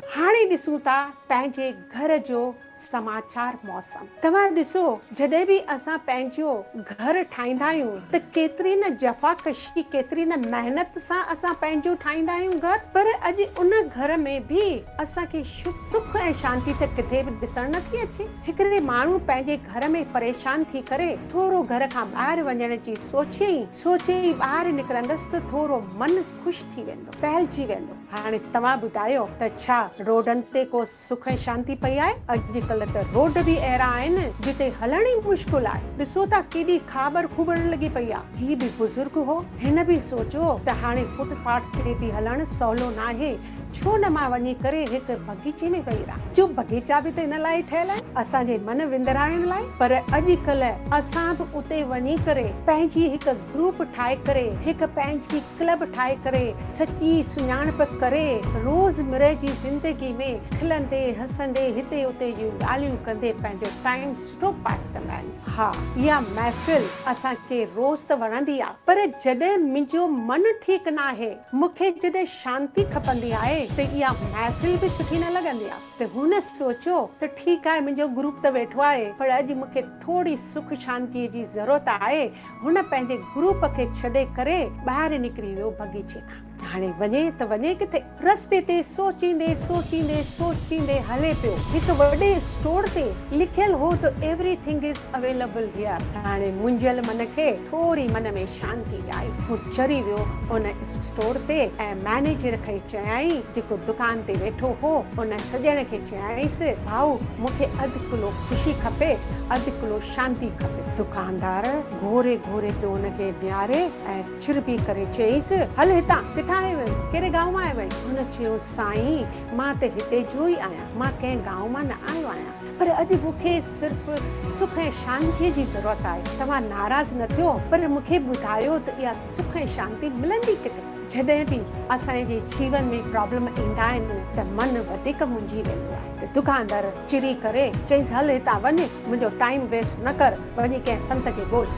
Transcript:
هاڻي ڏسون ٿا پنهنجي گهر جو سماچار موسم. توهان ڏسو جڏهن به اسان پنهنجو گهر ٺاهيندا آهيون ته ڪيتري نه جفاڪشي ڪيتري نه محنت سان اسان پنهنجو ٺاهيندا آهيون گهر پر اڄ ان گهر ۾ به اسان کي سک ۽ شانتي ته ڪٿي به ڏسڻ نه ٿي اچي. هڪڙي ماڻهو پنهنجي گهر ۾ پريشان ٿي ڪري ٿورو گهر کان ٻاهر وڃڻ جي سوچيائين سوچيائين ٻاهر نڪرندس ته ٿورو من خوش ٿي ويندو پهلجي ويندو. هاڻي توهان ٻڌايو ته ڇا روڊن تي ڪو سک ۽ شانتي پئي آهي؟ اڄڪلهه ته روڊ به اهڙا آهن جتي هلڻ ئي مشڪل آهي. ڏسو ٿا ڪيڏي کاٻر کوٻر لڳي پئي آهي. هي به بزرگ هو. هن به سوچيو ته هاڻي فٽ پاٿ تي به هلڻ سولو ناهي، ڇو نه مان وڃي ڪري هڪ بغيچي ۾ ويهي رهان. جو بغيچا به ته ان لاء ئي ٺهيل آهن اسان جي من وندرائڻ لاء. پر اڄڪلهه اسان به اتي وڃي ڪري پنهنجي هڪ گروپ ٺاهي ڪري هڪ پنهنجي ڪلب ٺاهي ڪري سچي سڃاڻپ ڪري روز مرهه جي زندگي ۾ کلندي هسندي هتي اتي جون ڳالهيون ڪندي پنهنجو ٽائيم سٺو پاس ڪندا آهن. ها اها محفل اسان کي روز ته وڻندي آ پر جڏهن منهنجو من ٺيڪ ناهي مون کي جڏهن شانتي کپندي آهي ته اها محفل به سٺي نه لڳندي آ ته هن سوچيو ته ٺيڪ آهي منهنجو گروپ ته ويٺو آهي پر اڄ مون کي ٿوري سک شانتي جي ضرورت آهي هن پنهنجي گروپ کي ڇڏي ڪري ٻاهر نڪري ويو بغيچي کان. هاڻي وڃي ته وڃي ڪٿي؟ رستي تي سوچيندي سوچيندي سوچيندي هلي پيو. هڪ وڏي اسٽور تي لکيل هو ته ايوري ٿنگ از اويليبل هيئر. هاڻي منجهيل من کي ٿوري من ۾ شانتي آئي. هو چري ويو ان اسٽور تي ۽ مئنيجر کي چيائين جيڪو دڪان تي ويٺو هو ان سڄڻ کي چيائينس ڀائو مون کي اڌ ڪلو خوشي کپي اڌ ڪلو شانتي کپي. دڪاندار گهوري گهوري پيو هن کي نهاري ۽ چرٻي ڪري چيائينس، هل هتان، ڪٿان آيو آهين؟ ڪهڙي گائون مان آيو آهين؟ هن چيو، سائين، مان ته هتي جو ئي آهيان، مان ڪنهن گائون مان نه آيو آهيان، پر اڄ مون کي صرف سک ۽ شانتيء جي ضرورت آهي. توهان ناراض نه ٿيو، پر مون کي ٻڌايو ته اها سک ۽ شانتي ملندي ڪٿي؟ جڏهن به اسان جي جيون ۾ پرابلم ايندا آهن ته من وڌيڪ منجهي ويندو آهي ته دڪاندار چري ڪري چيس هل هتان وڃ منهنجو ٽائيم ويسٽ نه ڪر وڃي ڪنهن سنت کي ڳول.